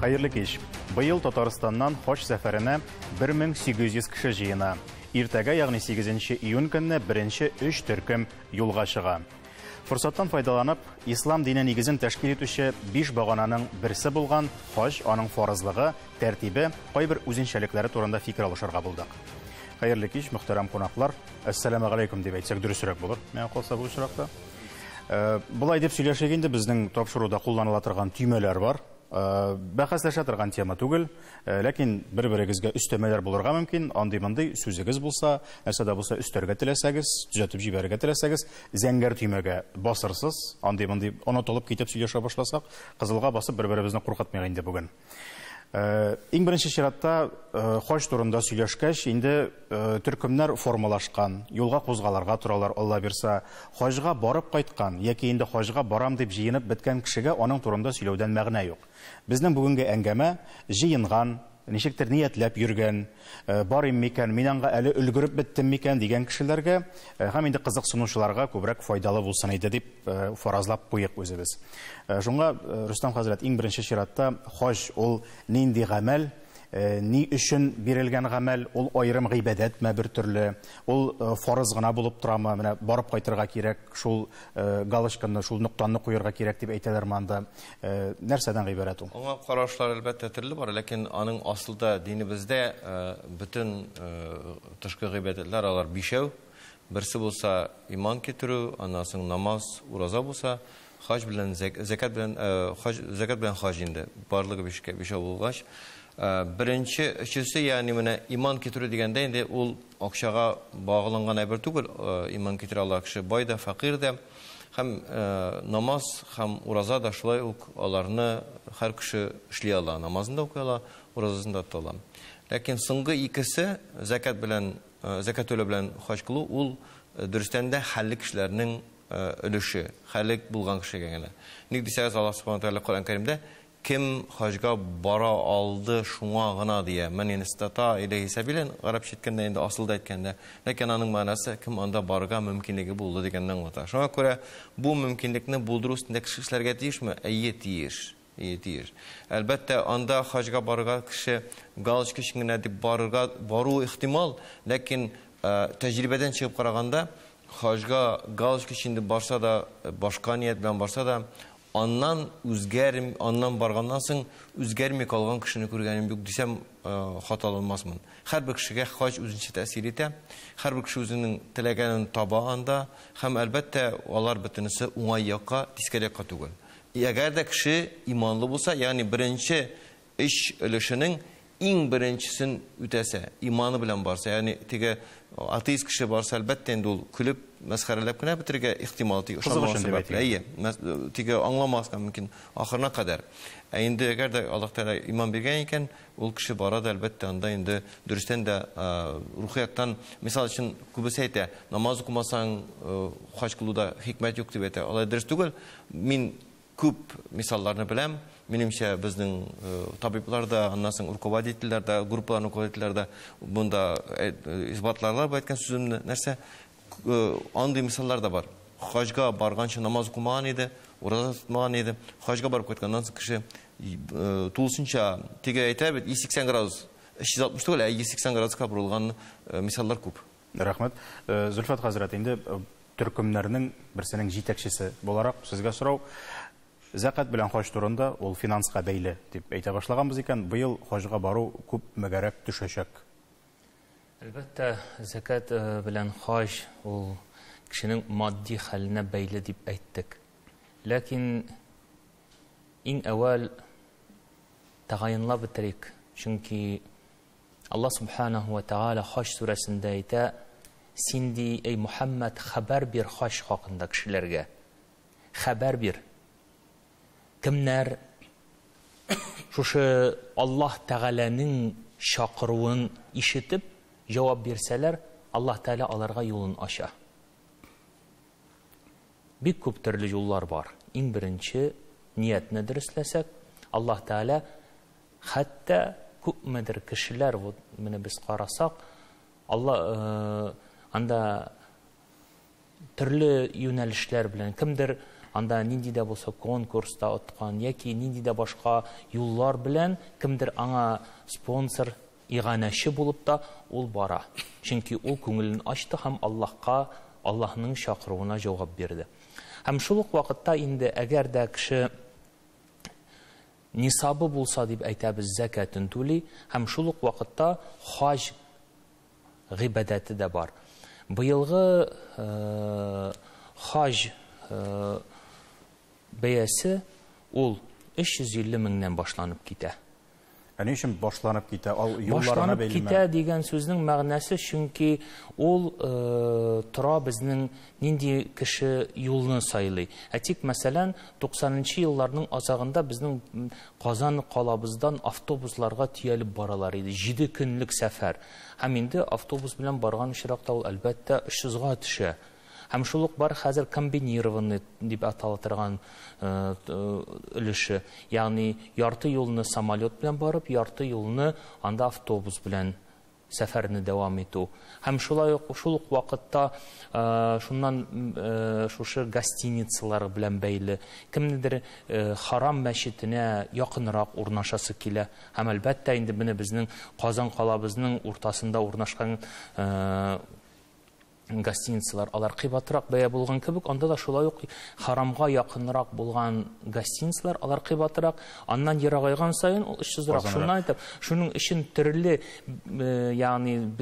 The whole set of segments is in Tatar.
Хәерле кич. Быел Татарстаннан хаҗ сәфәренә 1800 кеше җыена. Иртәгә, ягъни 8 июнь көнне беренче өч төркем юлга чыга. Форсаттан файдаланып, ислам дине нигезен тәшкил итүче биш багананың берсе булган хаҗ, аның фарызлыгы, тәртибе, кайбер үзенчәлекләре турында фикер алышырга булдык. Хәерле кич, мөхтәрәм кунаклар. Әссәламу алейкум дип әйтсәк дөресрәк булыр, миңа калса бу очракта. Болай дип сөйләшик инде, безнең тапшыруда кулланыла торган төймәләр бар. Бәхәсләшә торган тема түгел, ләкин бер-берегезгә өстәмәләр булырга мөмкин. Андый-мондый сүзегез булса, нәрсә дә булса өстәргә теләсәгез, төзәтеп җибәрергә теләсәгез, зәңгәр төймәгә басырсыз. Андый-мондый онытылып китеп сөйләшә башласак, кызылга басып бер-беребезне куркытмыйк инде бүген. Иң беренче чиратта хаҗ турында сөйләшкәч, инде төркемнәр формалашкан, юлга кузгалырга торалар, Алла бирса, хаҗга барып кайткан яки инде хаҗга барам дип җыенып беткән кешегә аның турында сөйләүдән мәгънә юк. Безнең бүгенге әңгәмә җыенган, ничектер ниятләп йөргән, барыйм микән, мин аңа әле өлгереп беттем микән дигән кешеләргә һәм инде кызыксынучыларга күбрәк файдалы булсын иде дип фаразлап куйык үзебез. Шуңа Рөстәм хәзрәт, иң беренче чиратта хаҗ ул нинди гамәл, ни өчен бирелгән гамәл, ул аерым гыйбадәтме бер төрле, ул фарыз гына булып торамы, менә барып кайтырга кирәк, шул галочканы, шул ноктаны куярга кирәк дип әйтәләрме анда? Нәрсәдән гыйбарәт ул? Аңа карашлар әлбәттә төрле бар, ләкин аның асылда динебездә бөтен тышкы гыйбадәтләр алар бишәү. Берсе булса иман китерү, аннан соң намаз, ураза булса, хаҗ белән зәкят белән хаҗ, зәкят белән хаҗ инде барлыгы бишкә бишәү булгач, беренче өчесе, ягъни менә иман китерү дигәндә инде ул акчага багланган әйбер түгел, иман китерә ала кеше бай да, фәкыйрь дә, һәм намаз һәм ураза да шулай ук аларны һәр кеше эшли ала, намазын да укый ала, уразасын да тота ала. Ләкин соңгы икесе, зәкят белән, зәкят түләү белән хаҗ кылу, ул дөрестән дә хәлле кешеләрнең өлеше, хәлле булган кешегә генә. Ник дисәгез, Аллаһ субхана ва тааля Коръән Кәримдә кем хаҗга бара алды шуңа гына дия. Мән истата иләйһи сәбилән, гарәпчә әйткәндә инде асылда әйткәндә, ләкин аның мәгънәсе кем анда барырга мөмкинлеге булды дигәнне аңлата. Шуңа күрә бу мөмкинлекне булдыру өстендә кеше эшләргә тиешме? Әйе, тиеш. Әйе, тиеш. Әлбәттә, анда хаҗга барырга кеше галочка өчен генә дип барырга бару ихтимал, ләкин тәҗрибәдән чыгып караганда, хаҗга галочка өчен дип барса да, башка ният белән барса да, аннан үзгәр, аннан барганнан соң үзгәрми калган кешене күргәнем юк дисәм, хаталанмасмын. Һәрбер кешегә хаҗ үзенчә тәэсир итә, һәрбер кеше үзенең теләгәнен таба анда, һәм әлбәттә алар бөтенесе уңай якка, тискәре якка түгел. Әгәр дә кеше иманлы булса, ягъни беренче өч өлешенең иң беренчесен үтәсә, иманы белән барса, ягъни теге атеист кеше барса, әлбәттә инде ул көлеп, мәсхәрәләп кенә бетерергә ихтимал, тик Кызык ышанмас өчен дип сәбәпле. әйтик. Әйе, теге аңламаска мөмкин ахырына кадәр. Ә инде әгәр дә Аллаһ Тәгалә иман биргән икән, ул кеше бара да әлбәттә анда инде дөрестән дә, рухи яктан, мисал өчен, күбесе әйтә, намаз укымасаң, хаҗ кылуда хикмәт юк дип әйтә. Алай дөрес түгел. Мин күп мисалларны беләм. Минемчә, безнең табиблар да, аннан соң руководительләр дә, группаларның руководительләр дә монда исбатларлар бу әйткән сүземне. Нәрсә? Андый мисаллар да бар. Хаҗга барганчы намаз укымаган иде, ураза тотмаган иде. Хаҗга барып кайтканнан соң кеше тулысынча теге әйтә бит, 180 градус, 360 түгел, ә 180 градуска борылган мисаллар күп. Рәхмәт. Зөлфәт хәзрәт, инде төркемнәрнең берсенең җитәкчесе буларак сезгә сорау. Зәкят белән хаҗ турында ул финанска бәйле дип әйтә башлаганбыз икән, быел хаҗга бару күп мөгәрәк төшәчәк. Әлбәттә, зәкят белән хаҗ ул кешенең матди хәленә бәйле дип әйттек. Ләкин иң әүвәл тәгаенлап бетерик, чөнки Аллаһ субханаһу ва тааля хаҗ сүрәсендә әйтә: Син ди, эй Мухаммад, хәбәр бир хаҗ хакында кешеләргә. Хәбәр бир. Кемнәр шушы Аллаһ Тәгаләнең чакыруын ишетеп җавап бирсәләр, Аллаһ Тәгалә аларга юлын ача. Бик күп төрле юллар бар. Иң беренче ниятне дөресләсәк, Аллаһ Тәгалә хәтта күпмедер кешеләр, вот менә без карасак, Алла анда төрле юнәлешләр белән кемдер Анда нинди дә булса конкурста откан яки нинди дә башка юллар белән кемдер аңа спонсор, иганәче булып та ул бара. Чөнки ул күңелен ачты һәм Аллаһка, Аллаһның чакыруына җавап бирде. Һәм шул ук вакытта инде әгәр дә кеше нисабы булса дип әйтәбез, зәкәтен түли, һәм шул ук вакытта хаҗ гыйбадәте дә бар. Быелгы хаҗ бәясе ул 350 меңнән башланып китә. Ә ни өчен башланып китә? Ал юлларына Башланып бәйлеме? китә дигән сүзнең мәгънәсе, чөнки ул тора безнең нинди кеше юлны сайлый. Әйтик, мәсәлән, 90нчы елларның азагында безнең Казан калабыздан автобусларга төялеп баралар иде. 7 көнлек сәфәр. Һәм инде автобус белән барган очракта ул әлбәттә 300-га төшә. Һәм шул ук бар хәзер комбинированный дип атала торган өлеше. Ягъни ярты юлны самолет белән барып, ярты юлны анда автобус белән сәфәрне дәвам итү. Һәм шулай ук шул ук вакытта шуннан шушы гостиницалар белән бәйле кемнедер Харам мәчетенә якынрак урнашасы килә. Һәм әлбәттә инде менә безнең Казан калабызның уртасында урнашкан гостиницалар, алар кыйбатрак бәя булган кебек, анда да шулай ук харамга якынрак булган гостиницалар, алар кыйбатрак, аннан ерагайган саен ул 300рак. Арзанрак. Шуннан әйтеп, шуның өчен төрле, ягъни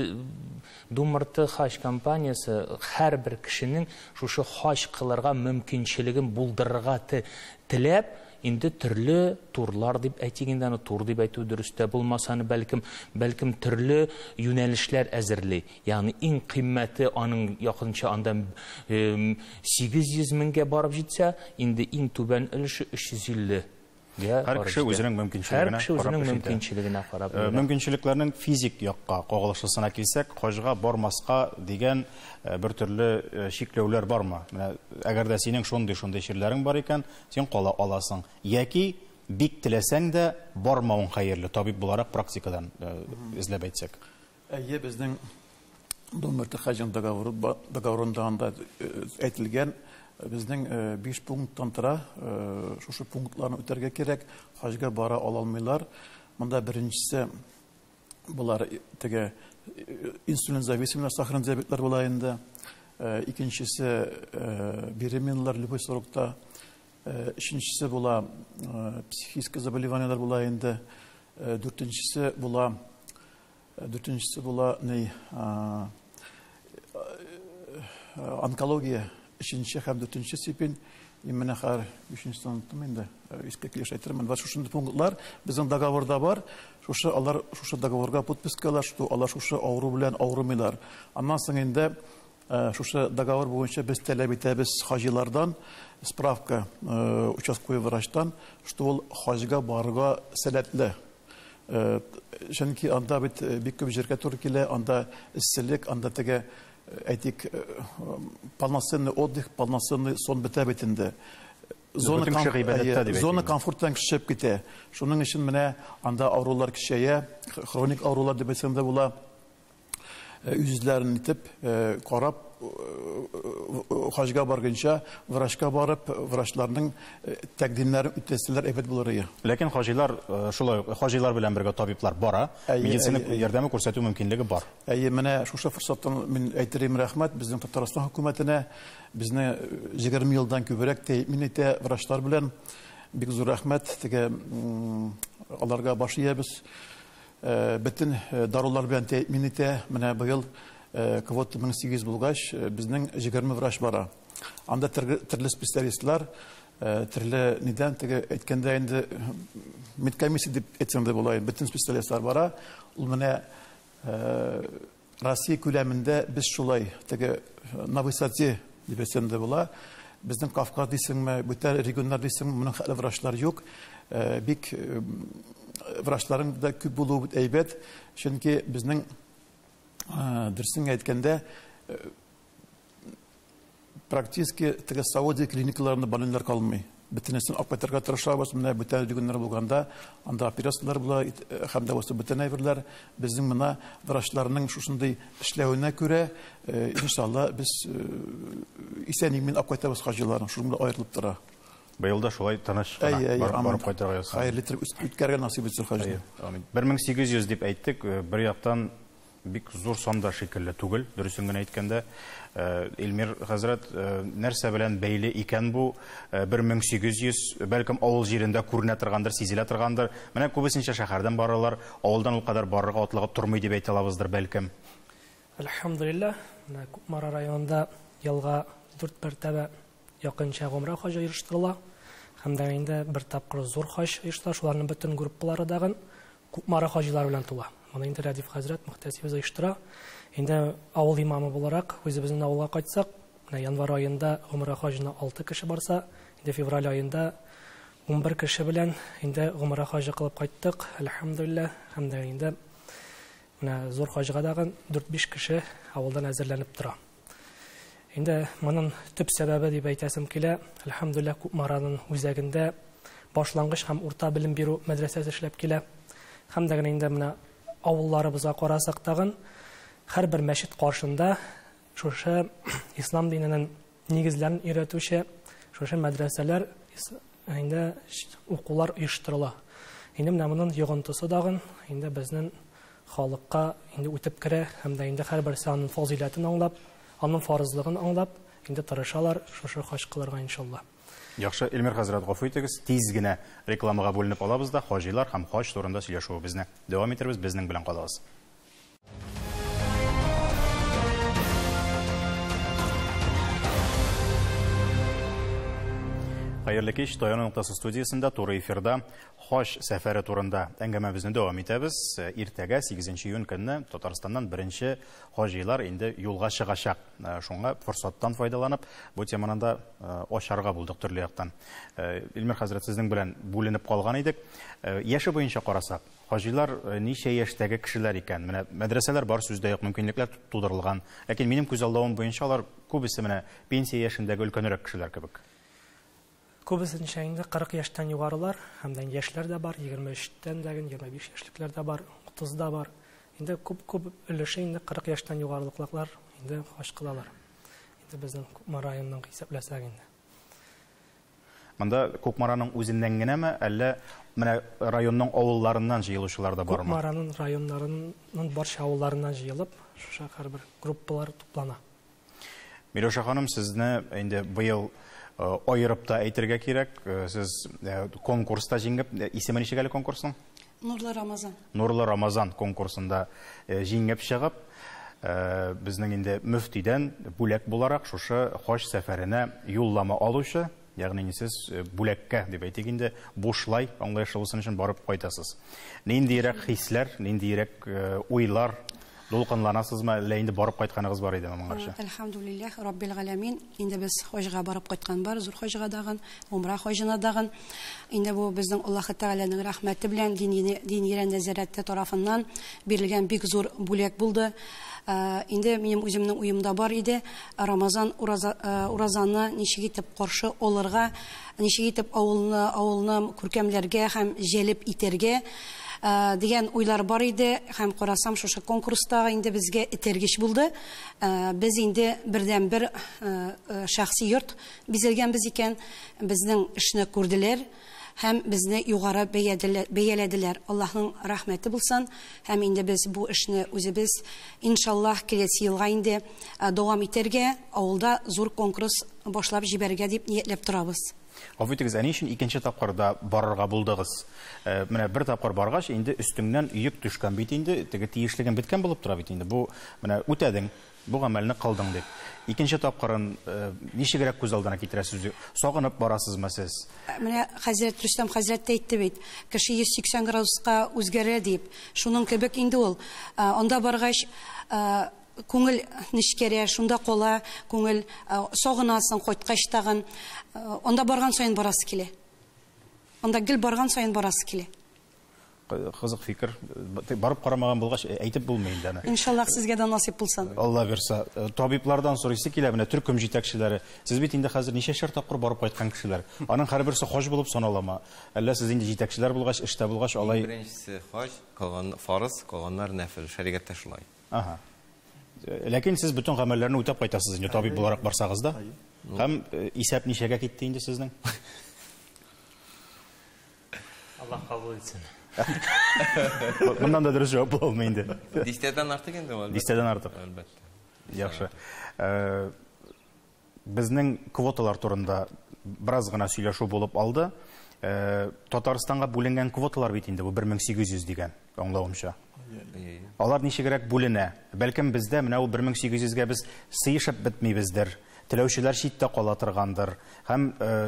Думырты хаҗ компаниясе һәрбер кешенең шушы хаҗ кылырга мөмкинчелеген булдырырга теләп, инде төрле турлар дип әйтик инде, аны тур дип әйтү дөрес тә булмаса, аны бәлкем төрле юнәлешләр әзерли. Ягъни иң кыйммәте аның якынча андан 800 меңгә барып җитсә, инде иң түбән өлеше 350. Һәр Барып кеше җитә. үзенең мөмкинчелегенә Һәр кеше карап үзенең эш итә. мөмкинчелегенә карап йөрә. Мөмкинчелекләрнең физик якка кагылышлысына килсәк, хаҗга бармаска дигән бер төрле чикләүләр бармы? Менә әгәр дә синең шундый-шундый чирләрең бар икән, син кала аласың. Яки бик теләсәң дә бармавың хәерле, табиб буларак практикадан эзләп әйтсәк. Әйе, безнең Думырты хаҗның договорында анда әйтелгән, безнең 5 пункттан тора, шушы пунктларны үтәргә кирәк, хаҗга бара ала алмыйлар. Монда беренчесе булар теге инсулин зависимыйлар, сахарный диабетлар була инде. Икенчесе беременныйлар любой срокта. Өченчесе була психическое заболеваниелар була инде. Дүртенчесе була онкология. Өченче һәм дүртенче степень. Менә хәзер өченчесен оныттым инде. Искә килеш әйтермен. Вә шушындый пунктлар безнең договорда бар. Шушы алар шушы договорга подпись кылалар, что алар шушы авыру белән авырмыйлар. Аннан соң инде шушы договор буенча без таләп итәбез хаҗилардан справка участковый врачтан, что ул хаҗга барырга сәләтле. Чөнки анда бит бик күп җиргә туры килә, анда эсселек, анда теге, әйтик, полноценный отдых, полноценный сон бетә бит инде. Бөтен кеше гыйбадәттә дип Зона әйтик. комфорттан кеше чыгып китә. Шуның өчен менә анда авырулар көчәя, хроник авырулар дип әйтсәң дә була. Үзләрен итеп, карап, хаҗга барганча, врачка барып, врачларның тәкъдимнәрен үтәсәләр әйбәт булыр иде. Ләкин хаҗилар шулай ук, хаҗилар белән бергә табиблар бара, медицина ярдәме күрсәтү мөмкинлеге бар. Әйе, менә шушы форсаттан мин әйтерем рәхмәт безнең Татарстан хөкүмәтенә, безне 20 елдан күбрәк тәэмин итә врачлар белән. Бик зур рәхмәт, теге аларга баш иябез. Бөтен дарулар белән тәэмин итә. Менә быел квота мең сигез йөз булгач, безнең 20 врач бара. Анда төрле специалистлар, төрле нидән, теге әйткәндә инде медкомиссия дип әйтсәң дә була, бөтен специалистлар бара. Ул менә Россия күләмендә без шулай, теге на высоте дип әйтсәң дә була. Безнең Кавказ дисеңме, бүтән регионнар дисеңме, моның хәтле врачлар юк. Бик врачларның да күп булуы бит әйбәт, чөнки безнең дөресен әйткәндә практически теге Саудия клиникаларында больнилар калмый. Бөтенесен алып кайтырга тырышабыз. Менә бүтән регионнар булганда анда операцияләр була, һәм дә булса бүтән әйберләр. Безнең менә врачларның шушындый эшләвенә күрә, иншалла, без исән-имин алып кайтабыз хаҗиларны. Шуның белән аерылып тора. Быел да шулай тыныч кына барып кайтырга язсын. Хәерле итеп үткәрергә насыйп итсен хаҗны. Амин. 1800 дип әйттек, бер яктан бик зур сан да шикелле түгел, дөресен генә әйткәндә. Илмир хәзрәт, нәрсә белән бәйле икән бу? 1800, бәлкем авыл җирендә күренә торгандыр, сизелә торгандыр. Менә күбесенчә шәһәрдән баралар, авылдан ул кадәр барырга атлыгып тормый дип әйтә алабыздыр бәлкем. Әлхәмдүлилләһ, менә Кукмара районында елга 4 мәртәбә якынча гомрә хаҗы оештырыла. Һәм дә инде бер тапкыр зур хаҗ оештырыла. Шуларның бөтен группалары дагын Кукмара хаҗилары белән тула. Моны инде Рәдиф хәзрәт мөхтәсибез оештыра. Инде авыл имамы буларак үзебезнең авылга кайтсак, менә январь аенда гомрә хаҗына 6 кеше барса, инде февраль аенда 11 кеше белән инде гомрә хаҗы кылып кайттык. Әлхәмдүлилләһ. Һәм дә инде менә зур хаҗга дагын 4-5 кеше авылдан әзерләнеп тора. Инде моның төп сәбәбе дип әйтәсем килә, әлхәмдүлилләһ, Кукмараның үзәгендә башлангыч һәм урта белем бирү мәдрәсәсе эшләп килә. Һәм дә генә инде менә авылларыбызга карасак тагын, һәрбер мәчет каршында шушы ислам диненең нигезләрен өйрәтүче шушы мәдрәсәләр инде укулар оештырыла. Инде менә моның йогынтысы дагын инде безнең халыкка инде үтеп керә һәм дә инде һәрберсе аның фазыйләтен аңлап, аның фарызлыгын аңлап, инде тырышалар шушы хаҗ кылырга иншалла. Яхшы, Илмир хәзрәт, гафу итегез, тиз генә рекламага бүленеп алабыз да, хаҗилар һәм хаҗ турында сөйләшүебезне дәвам итербез, безнең белән калыгыз. Хәерле кич, Таяну ноктасы студиясендә туры эфирда хаҗ сәфәре турында әңгәмәбезне дәвам итәбез. Иртәгә 8 июнь көнне Татарстаннан беренче хаҗилар инде юлга чыгачак. Шуңа форсаттан файдаланып, бу теманы да ачарга булдык төрле яктан. Илмир хәзрәт, сезнең белән бүленеп калган идек. Яше буенча карасак, хаҗилар ничә яшьтәге кешеләр икән? Менә мәдрәсәләр бар, сүздә юк, мөмкинлекләр тудырылган. Ләкин минем күз алдавым буенча алар күбесе менә пенсия яшендәге өлкәнрәк кешеләр кебек. Күбесенчә инде 40 яшьтән югарылар, һәм дә яшьләр дә бар, 23-тән дә, 25 яшьлекләр дә бар, 30 да бар. Инде күп-күп өлеше инде 40 яшьтән югарылыклар инде хаҗ кылалар. Инде безнең Кукмара районыннан исәпләсәк инде. Монда Кукмараның үзеннән генәме, әллә менә районның авылларыннан җыелучылар да бармы? Кукмараның районнарының барча авылларыннан җыелып, шушы һәрбер группалар туплана. Миләүшә ханым, сезне инде быел айырып та әйтергә кирәк. Сез конкурста җиңеп, исеме ничек әле конкурсның? Нурлы Рамазан. Нурлы Рамазан конкурсында җиңеп чыгып, безнең инде мөфтидән бүләк буларак шушы хаҗ сәфәренә юллама алучы, ягъни сез бүләккә дип әйтик инде, бушлай аңлаешлы булсын өчен барып кайтасыз. Ниндирәк хисләр, ниндирәк уйлар, дулкынланасызмы, әллә инде барып кайтканыгыз бар идеме моңарчы? Әлхәмдүлилләһ, Раббил галәмин. Инде без хаҗга барып кайткан бар, зур хаҗга дагын, умра хаҗына дагын. Инде бу безнең Аллаһ Тәгаләнең рәхмәте белән дини нәзарәте тарафыннан бирелгән бик зур бүләк булды. Инде минем үземнең уемда бар иде, Рамазан уразаны ничек итеп каршы алырга, ничек итеп авылны күркәмләргә һәм җәлеп итәргә дигән уйлар бар иде, һәм карасам шушы конкурста инде безгә этәргеч булды. Без инде бердән-бер шәхси йорт бизәлгәнбез икән, безнең эшне күрделәр һәм безне югары бәяләделәр. Аллаһның рәхмәте булсын, һәм инде без бу эшне үзебез иншаллаһ киләсе елга инде дәвам итәргә, авылда зур конкурс башлап җибәрергә дип ниятләп торабыз. Гафу итегез, ә ни өчен икенче тапкырда барырга булдыгыз? Менә бер тапкыр баргач, инде өстеңнән йөк төшкән бит инде, теге тиешлеген беткән булып тора бит инде. Бу менә үтәдең, бу гамәлне кылдың дип. Икенче тапкырын ничегрәк күз алдына китерәсез? Сагынып барасызмы сез? Менә хәзрәт Рөстәм хәзрәт тә әйтте бит, кеше 180 градуска үзгәрә дип. Шуның кебек инде ул. Анда баргач, күңел нечкәрә, шунда кала, күңел сагынасың, кайткач тагын, анда барган саен барасы килә. Анда гел барган саен барасы килә. Кызык фикер. Барып карамаган булгач, әйтеп булмый инде аны. Иншаллаһ сезгә дә насыйп булсын. Алла бирсә. Табиблардан сорыйсы килә, менә төркем җитәкчеләре. Сез бит инде хәзер ничәшәр тапкыр барып кайткан кешеләр. Аның һәрберсе хаҗ булып саналамы? Әллә сез инде җитәкчеләр булгач, эштә булгач, алай Беренчесе хаҗ, калган фарыз, калганнар нәфил, шәригатьтә шулай. Ага. Ләкин сез бөтен гамәлләрне үтәп кайтасыз инде, табиб буларак барсагыз да. Һәм исәп ничәгә китте инде сезнең? Аллаһ кабул итсен. Моннан да дөрес җавап була алмый инде. Дистәдән артык инде ул. Дистәдән артык. Әлбәттә. Яхшы. Безнең квоталар турында бераз гына сөйләшү булып алды. Татарстанга бүленгән квоталар бит инде бу 1800 дигән, аңлавымча. Алар ничегрәк бүленә? Бәлкем бездә менә ул 1800гә без сыешып бетмибездер. Теләүчеләр читтә кала торгандыр. Һәм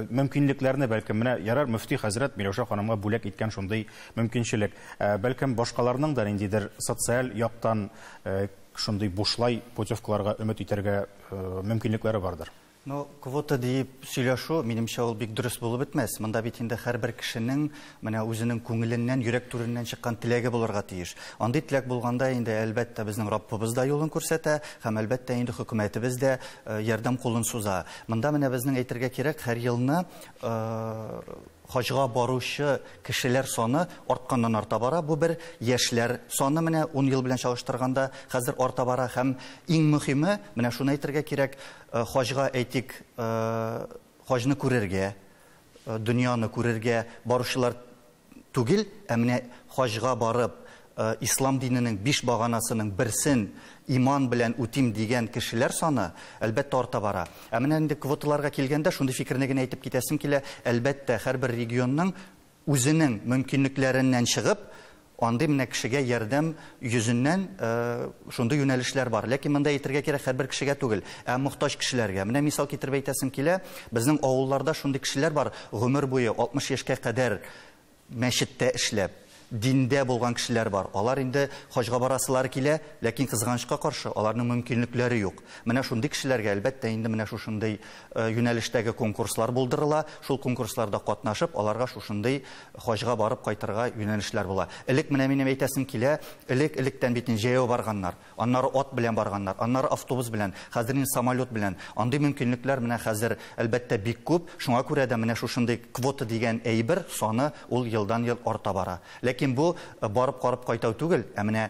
мөмкинлекләрне бәлкем менә ярар мөфти хәзрәт Миләүшә ханымга бүләк иткән шундый мөмкинчелек. Бәлкем башкаларның да ниндидер социаль яктан шундый бушлай путевкаларга өмет итәргә мөмкинлекләре бардыр. Ну, квота диеп сөйләшү, минемчә, ул бик дөрес булып бетмәс. Монда бит инде һәрбер кешенең менә үзенең күңеленнән, йөрәк түреннән чыккан теләге булырга тиеш. Андый теләк булганда инде әлбәттә безнең Раббыбыз да юлын күрсәтә һәм әлбәттә инде хөкүмәтебез дә ярдәм кулын суза. Монда менә безнең әйтергә кирәк, һәр елны хаҗга баручы кешеләр саны артканнан арта бара. Бу бер яшьләр саны менә 10 ел белән чагыштырганда хәзер арта бара һәм иң мөһиме менә шуны әйтергә кирәк, хаҗга әйтик, хаҗны күрергә, дөньяны күрергә баручылар түгел, ә менә хаҗга барып ислам диненең 5 баганасының берсен иман белән үтим дигән кешеләр саны әлбәттә арта бара. Ә менә инде квоталарга килгәндә шундый фикерне генә әйтеп китәсем килә, әлбәттә һәрбер регионның үзенең мөмкинлекләреннән чыгып андый менә кешегә ярдәм йөзеннән шундый юнәлешләр бар. Ләкин монда әйтергә кирәк һәрбер кешегә түгел, ә мохтаҗ кешеләргә. Менә мисал китереп әйтәсем килә, безнең авылларда шундый кешеләр бар, гомер буе 60 яшькә кадәр мәчеттә эшләп, диндә булган кешеләр бар. Алар инде хаҗга барасылары килә, ләкин кызганычка каршы аларның мөмкинлекләре юк. Менә шундый кешеләргә әлбәттә инде менә шушындый юнәлештәге конкурслар булдырыла. Шул конкурсларда катнашып, аларга шушындый хаҗга барып кайтырга юнәлешләр була. Элек менә минем әйтәсем килә, элек-электән бит инде җәяү барганнар, аннары ат белән барганнар, аннары автобус белән, хәзер инде самолет белән. Андый мөмкинлекләр менә хәзер әлбәттә бик күп. Шуңа күрә дә менә шушындый квота дигән әйбер саны ул елдан-ел арта бара. Ләкин бу барып карап кайтау түгел, ә менә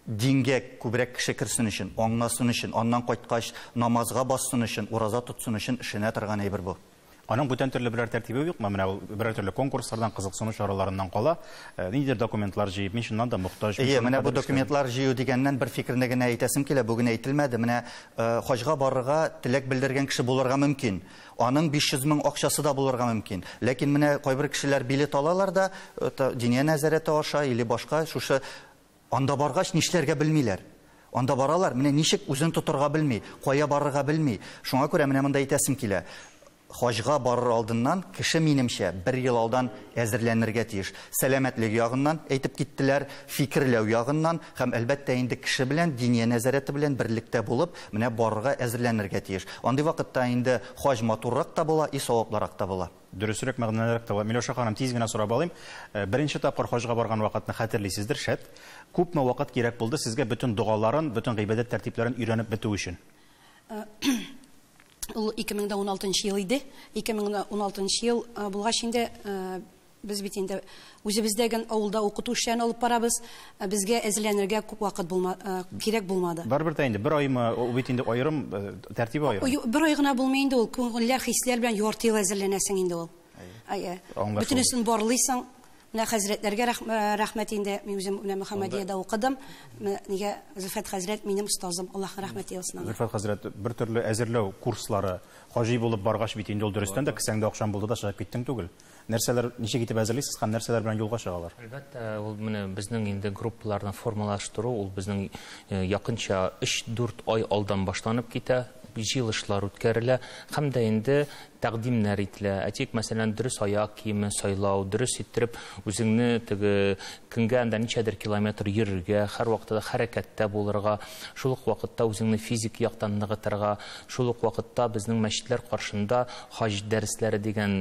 дингә күбрәк кеше керсен өчен, аңласын өчен, аннан кайткач намазга бассын өчен, ураза тотсын өчен эшенә торган әйбер бу. Аның бүтән төрле берәр тәртибе юкмы? Менә ул берәр төрле конкурслардан, кызыксыну чараларыннан кала, ниндидер документлар җыеп, мин чыннан да мохтаҗ. Әйе, менә бу документлар җыю дигәннән бер фикерне генә әйтәсем килә, бүген әйтелмәде. Менә хаҗга барырга теләк белдергән кеше булырга мөмкин. Аның 500 мең акчасы да булырга мөмкин. Ләкин менә кайбер кешеләр билет алалар да, Диния нәзарәте аша или башка шушы анда баргач нишләргә белмиләр. Анда баралар, менә ничек үзен тотарга белми, кая барырга белми. Шуңа күрә менә монда әйтәсем килә. Хаҗга барыр алдыннан кеше минемчә бер ел алдан әзерләнергә тиеш. Сәламәтлек ягыннан әйтеп киттеләр, фикерләү ягыннан һәм әлбәттә инде кеше белән Диния нәзарәте белән берлектә булып, менә барырга әзерләнергә тиеш. Андый вакытта инде хаҗ матуррак та була, и саваплырак та була. Дөресрәк, мәгънәлерәк тә була. Миләүшә ханым, тиз генә сорап алыйм. Беренче тапкыр хаҗга барган вакытны хәтерлисездер, шәт. Күпме вакыт кирәк булды сезгә бөтен догаларын, бөтен гыйбадәт тәртипләрен өйрәнеп бетү өчен? Ул 2016 ел иде. 2016 ел булгач инде без бит инде үзебездәге авылда укыту эшләрен алып барабыз. Безгә әзерләнергә күп вакыт кирәк булмады. Барыбер дә инде бер аймы, ул бит инде аерым, тәртибе аерым. Бер ай гына булмый инде ул. Күңелләр, хисләр белән ярты ел әзерләнәсең инде ул. Әйе. Бөтенесен барлыйсың. Менә хәзрәтләргә рәхмәт инде. Мин үзем менә Мөхәммәдиядә укыдым. Нигә Зөлфәт хәзрәт минем остазым. Аллаһ рәхмәте булсын аңа. Зөлфәт хәзрәт, бер төрле әзерләү курслары, хаҗи булып баргач бит инде ул дөрестән дә кесәңдә акчаң булды да чыгып киттең түгел. Нәрсәләр ничек итеп әзерлисез һәм нәрсәләр белән юлга чыгалар? Әлбәттә, ул менә безнең инде группаларны формалаштыру, ул безнең якынча 3-4 ай алдан башланып китә. Җыелышлар үткәрелә һәм дә инде тәкъдимнәр ителә. Әйтик, мәсәлән, дөрес аяк киеме сайлау, дөрес иттереп үзеңне теге көнгә анда ничәдер километр йөрергә, һәр вакытта да хәрәкәттә булырга, шул ук вакытта үзеңне физик яктан ныгытырга, шул ук вакытта безнең мәчетләр каршында хаҗ дәресләре дигән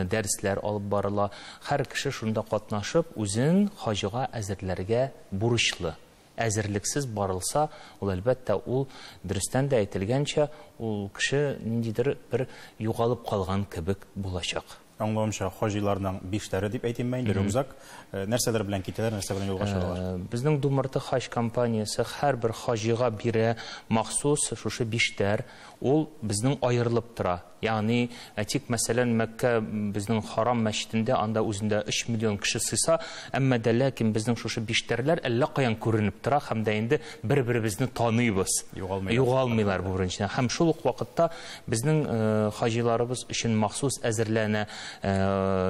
дәресләр алып барыла. Һәр кеше шунда катнашып, үзен хаҗга әзерләргә бурычлы. Әзерлексез барылса, ул әлбәттә ул дөрестән дә әйтелгәнчә, ул кеше ниндидер бер югалып калган кебек булачак. Аңлавымча, хаҗиларның биштәре дип әйтим инде, рюкзак. Нәрсәләр белән китәләр, нәрсә белән юлга чыгалар? Безнең Думарты хаҗ компаниясе һәрбер хаҗига бирә махсус шушы биштәр. Ул безнең аерылып тора. Ягъни, әйтик, мәсәлән, Мәккә безнең Харам мәчетендә анда үзендә 3 миллион кеше сыйса, әмма дә ләкин безнең шушы биштәрләр әллә каян күренеп тора һәм дә инде бер-беребезне таныйбыз. Югалмыйлар. Югалмыйлар бу беренчедән. Һәм шул ук вакытта безнең хаҗиларыбыз өчен махсус әзерләнә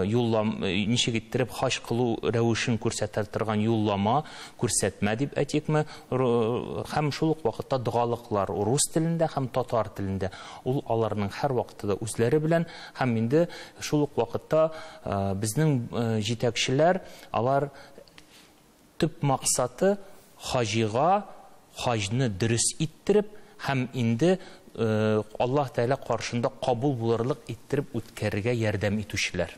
юллам, ничек иттереп хаҗ кылу рәвешен күрсәтә торган юллама, күрсәтмә дип әйтикме, һәм шул ук вакытта догалыклар рус телендә һәм татар телендә. Ул аларның һәр вакытта да үзләре белән һәм инде шул ук вакытта безнең җитәкчеләр, алар төп максаты хаҗига хаҗны дөрес иттереп һәм инде Аллаһ Тәгалә каршында кабул булырлык иттереп үткәрергә ярдәм итүчеләр.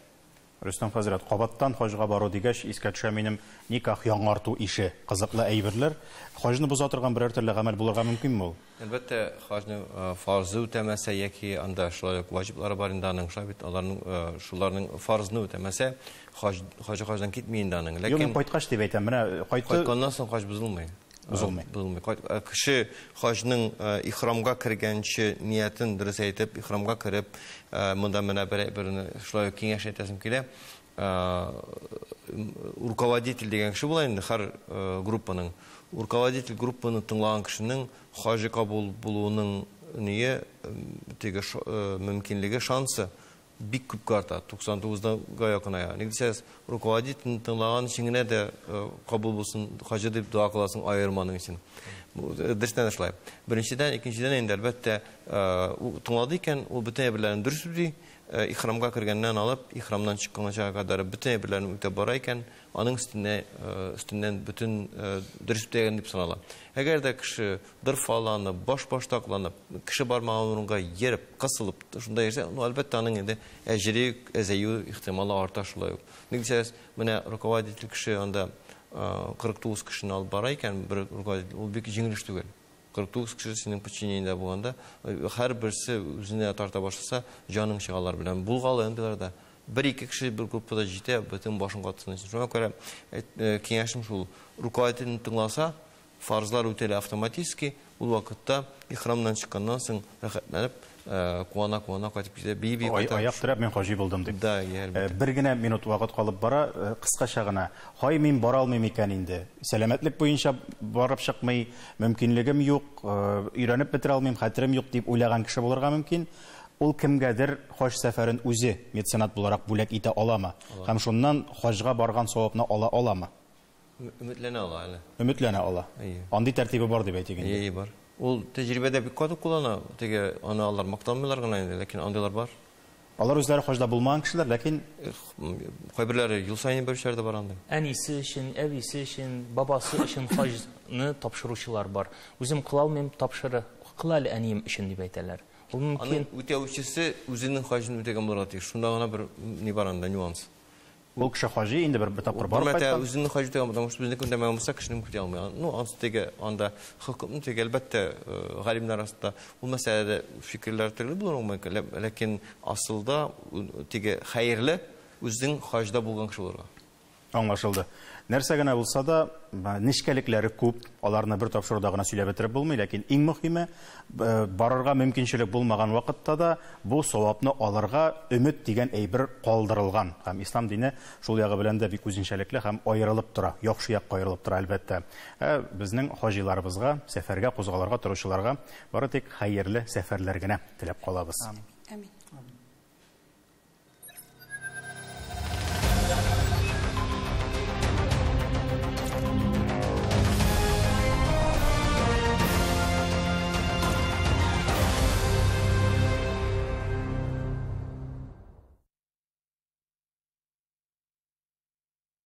Рөстәм хәзрәт, кабаттан хаҗга бару дигәч, искә төшә минем никах яңарту ише кызыклы әйберләр. Хаҗны боза торган берәр төрле гамәл булырга мөмкинме ул? Әлбәттә, хаҗны фарзы үтәмәсә яки анда шулай ук ваҗиблары бар инде аның, шулай бит аларның, шуларның фарзны үтәмәсә, хаҗ хаҗдан китми инде аның. Ләкин Юк, кайткач дип әйтәм, менә кайтты. Кайтканнан соң хаҗ бозылмый. Бозылмый. Бозылмый. Кеше хаҗның ихрамга кергәнче ниятен дөрес әйтеп, ихрамга кереп, монда менә берне шулай ук киңәш әйтәсем килә. Руководитель дигән кеше була инде һәр группаның. Руководитель группаны тыңлаган кешенең хаҗы кабул булуының ние, теге мөмкинлеге, шансы бик күпкә арта, 99-га якыная. Ник дисәгез, руководительне тыңлаган өчен генә дә кабул булсын, хаҗы дип дога кыласың аерманың өчен. Бу дөрестән дә шулай. Беренчедән, икенчедән инде әлбәттә, ул тыңлады икән, ул бөтен әйберләрен дөрес үти, ихрамга кергәннән алып, ихрамнан чыкканча кадәр бөтен әйберләрен үтәп бара икән, аның өстеннән бөтен дөрес үтәгән дип санала. Әгәр дә кеше дырфаланып, баш-баштакланып, кеше бармаган урынга ерып, кысылып, шунда йөрсә, ну, әлбәттә, аның инде әҗере әзәю ихтималы арта шулай ук. Ник дисәгез, менә руководитель кеше анда 49 кешене алып бара икән, бер руководитель, ул бик җиңел эш түгел. 49 кеше синең подчинениеңдә булганда, һәрберсе үзенә тарта башласа, җаның чыгалар белән. Булгалы инде да. Бер-ике кеше бер группада җитә, бөтен башын катсын өчен. Шуңа күрә киңәшем шул, руководительне тыңласа, фарзлар үтәлә автоматически, ул вакытта ихрамнан чыкканнан соң рәхәтләнеп, куана-куана кайтып китә, бии-бии кайта. Аяк терәп мин хаҗи булдым дип. Да, әлбәттә. Бер генә минут вакыт калып бара, кыскача гына. Һай, мин бара алмыйм икән инде. Сәламәтлек буенча барып чыкмый, мөмкинлегем юк, өйрәнеп бетерә алмыйм, хәтерем юк дип уйлаган кеше булырга мөмкин. Ул кемгәдер хаҗ сәфәрен үзе меценат буларак бүләк итә аламы? Ала. Һәм шуннан хаҗга барган савапны ала аламы? Өметләнә ала әле. Өметләнә ала. Әйе. Андый тәртибе бар дип әйтик инде. Әйе, бар. Ул тәҗрибәдә бик каты куллана. Теге аны алар мактанмыйлар гына инде, ләкин андыйлар бар. Алар үзләре хаҗда булмаган кешеләр, ләкин кайберләре ел саен бер шәрдә бар андый. Әнисе өчен, әбисе өчен, бабасы өчен хаҗны тапшыручылар бар. Үзем кыла алмыйм, тапшыры. Кыл әле әнием өчен дип әйтәләр. Ул мөмкин. Аның үтәүчесе үзенең хаҗын үтәгән булырга тиеш. Шунда гына бер ни бар анда, нюанс. Ул кеше хаҗи инде бер тапкыр барып Бер мәртәбә кайткан. үзенең хаҗы үтәгән, потому что үзенең үтәмәгән булса, кешенең үтә алмый. Ну, ансы теге анда хөкемне теге, әлбәттә, галимнәр арасында ул мәсьәләдә фикерләр төрле булыр мөмкин, ләкин асылда теге хәерле үзенең хаҗда булган кеше булырга. Аңлашылды. Нәрсә генә булса да, нечкәлекләре күп, аларны бер тапшыруда гына сөйләп бетереп булмый, ләкин иң мөһиме, барырга мөмкинчелек булмаган вакытта да бу савапны алырга өмет дигән әйбер калдырылган. Һәм ислам дине шул ягы белән дә бик үзенчәлекле һәм аерылып тора, яхшы якка аерылып тора әлбәттә. Безнең хаҗиларыбызга, сәфәргә кузгалырга торучыларга бары тик хәерле сәфәрләр генә теләп калабыз. Амин.